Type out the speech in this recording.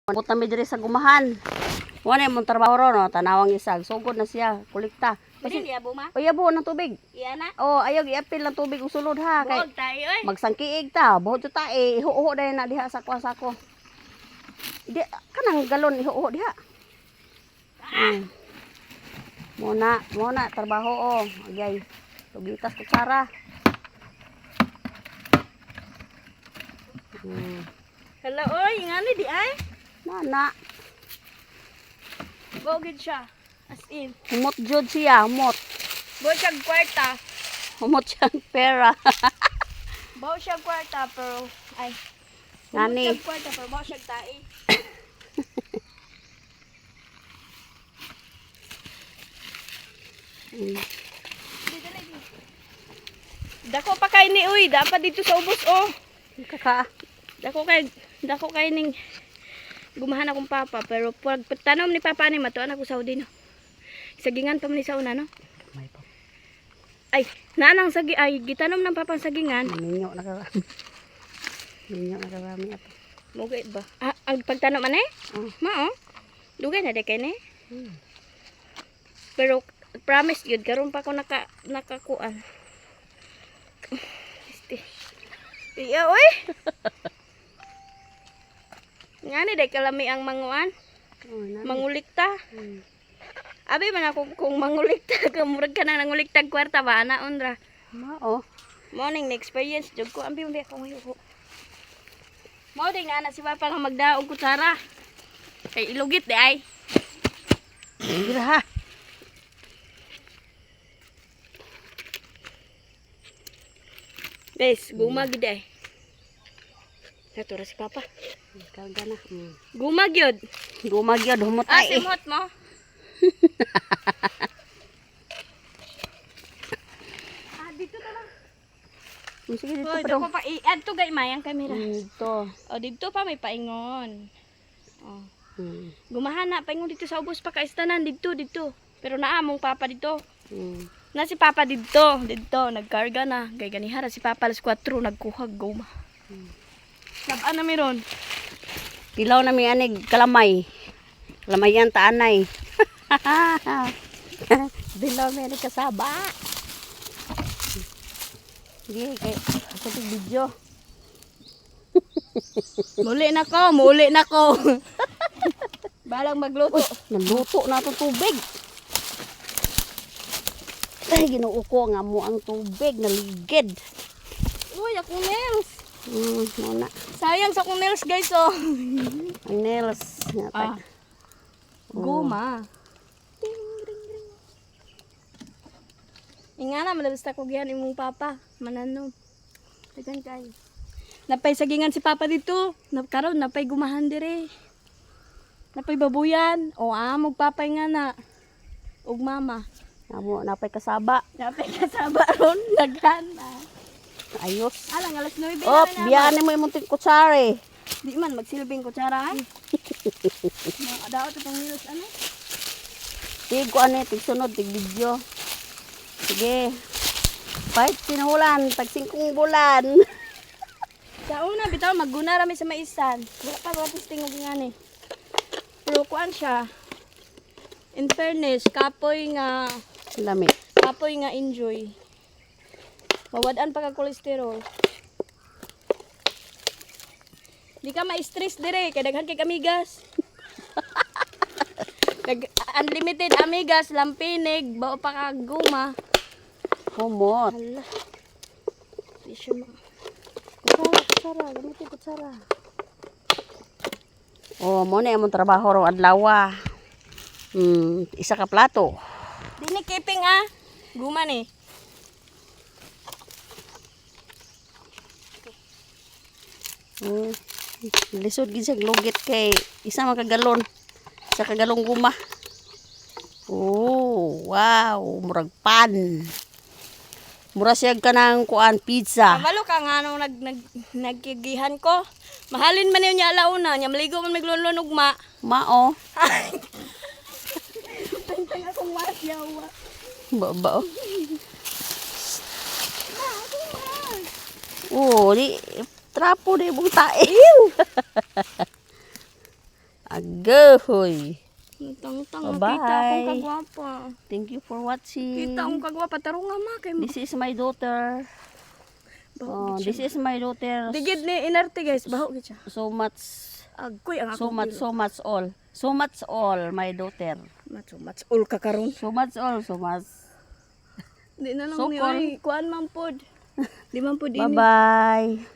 Abot na mi diri sa gumahan. Wala mong trabaho ron, no? Tanawang isag. Sugod na siya, kolekta. Pwede niya buma? O yabo ng tubig. Iya na. O ayaw iapil ng tubig ug sulod ha kay Buog tayo oy. magsangkiig ta, buhot ta eh, ihuho dahil na diha sa sako. Di kanang galon ihuho diha. Muna, muna trabaho o. Agay. Tugitas kutsara. Hala oy, ngani di ay? Nana, Buog gid siya. As in. humot jud siya, humot. Buog siya kwarta. Humot siyang pera. Buog siya kwarta pero ay. Nani. Buog siya kwarta pero buog siya tae. Dako pa kay ni uy, dapat dito sa ubos oh. Kaka. Dako kay ning gumahan akong papa pero pag tanom ni papa ni matuan ako sa Saudi no. Sagingan pa man ni sa una no. May pa. Ay, naanang sagi ay gitanom ng papa ang sagingan. Minyo na ka. Minyo na karami ato. Mugay ba? Ah, ang pagtanom ane? Oh. Mao. Dugay na de kay ni. Pero promise yun karon pa ko nakakuan. Este. Iya oy. Ngani day kalami ang manguan, Oh, nani. mangulikta. Abi man ako kung mangulikta ka murag ka na nanguliktag kwarta ba ana undra. Mao. Morning na experience jud ko ambi ambi ako ngayon ko. Mao din nga na si papa nga magdaog kutsara. Kay ilugit di ay. Sige ha. Guys, guma gid ay. Natura si papa. Karga na. Guma gyud. Gumag yun, humot Ah, ay. eh. simhot mo. Ah, dito ta lang. Sige, dito Oh, pa dako pa i-add to gay may ang camera. Dito. Oh, dito pa may paingon. Oh. Gumahana paingon dito sa ubos pa kaistanan dito dito. Pero naa mong papa dito. Na si Papa didto, didto nagkarga na. Kay ganihara si Papa alas 4 nagkuhag goma. Labaan na meron. Pilaw na may anig kalamay. Kalamayan taanay. Dilaw may anig kasaba. Sige, kay ako tig video. Muli na ko, muli na ko. Balang magluto. Naluto na itong tubig. Ay, ginoo ko nga mo ang tubig, naligid. Uy, akong nails. Muna. Sayang sa akong nails, guys, oh. Ang nails. Nga, Ah. Goma. Ting, ring, ring. Ingana, malabas ta ko gihan imong papa. Mananom. Dagan kay. Napay sagingan si papa dito. Karon napay gumahan dire. Napay babuyan. O amog papay nga na. Ug mama. Amo, napay kasaba. Napay kasaba ron daghan na. Ayos. Alang alas 9 Op, na na. biyaan mo imong kutsara. Di man magsilbing kutsara ay. Mga daot itong milos ano. Tig ko ano, tig sunod, tig video. Sige. Fight sinulan, tag singkong bulan. Sa una, bitaw, magguna rami sa maisan. Wala pa wala testing og ngani. Pero kuan siya. In fairness, Lami. kapoy nga enjoy. Mawad-an pa ka kolesterol. Di ka ma-stress dire kay daghan kay amigas. Unlimited amigas, lampinig, bao pa ka guma. Humot. Hala. Di siya Kutsara, kutsara, gamitin kutsara. Oh, mo na imong trabaho raw adlaw. Isa ka plato. Di ni keeping ah. Guma ni. Lisod gid siya lugit kay isa man ka galon. Isa ka galong guma. Oh, wow, murag pan. Mura siya kanang kuan pizza. Kabalo ka nga nung nag, nag, nagkigihan ko. Mahalin man yun niya alauna. Niya maligo man maglunlun ugma. Mao. Tantang akong masyawa. Ba-ba. Oh, di trapo di mong tae. Agoy. Tang-tang, Bye-bye. kita akong kagwapa. Thank you for watching. Kita akong kagwapa. Tarong nga ma kay This is my daughter. Baho Oh, gid this siya. is my daughter. Digid ni inarte, guys, baho gid siya. So much, Agoy ang so akong much, pilo. So much all. So much all, my daughter. Much, so much all ka karon. So much all, so much. Di na lang So ni call. oy, kuan man pod. Di man pod ini. Bye-bye.